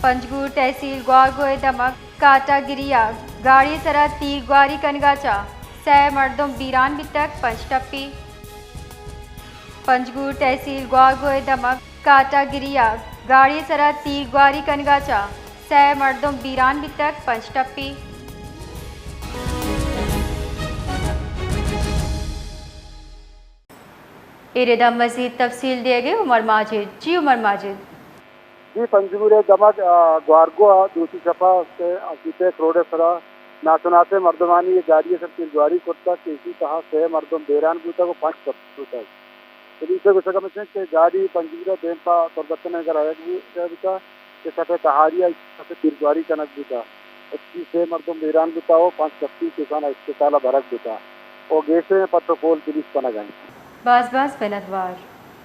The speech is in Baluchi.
پنجگور تحصیل گوارگو ءِ دمگ کاٹا گری ءَ گاڑی ءِ سرا تیر گواری کنگ ءَ چہ سئے مردم بیران بیتگ، پنچ ٹپی۔ پنجگور تحصیل گوارگو ءِ دمگ کاٹا گری ءَ گاڑی ءِ سرا تیر گواری کنگ ءَ چہ سئے مردم بیران بیتگ، پنچ ٹپی۔ اے رد ءَ مزید تفصیل دیگ ءَ عمر ماجد۔ جی عمر ماجد۔ جی، پنجگور ءِ دمگ، آ، گوارگو ءَ دوشی شپ ءَ سئے آکیپیک روڈ ءِ سرا ناشناسیں مردمانی یک گاڑی ءِ سر تیرگواری کرتگ کہ ایشی تہا سئے مردم بیران بوتگ ءُ پنچ زخمی بوتگ۔ پولیس ءِ گوشگ ہمیش اِنت کہ گاڑی پنجگور ءَ دیم پہ تربت نگر آیگ بو-، بوتگ کہ شپ ءِ تہاری ءَ ایشی ءَ تیرگواری کنگ بوتگ۔ ایشی سئے مردم بیران بوتگ ءُ پنچ زخمی کہ ایشاں اسپتال ءَ برگ بوتگ ءُ گیشیں پٹ ءُ پول پولیس کنگ ءَ اِنت۔ باز باز منتوار۔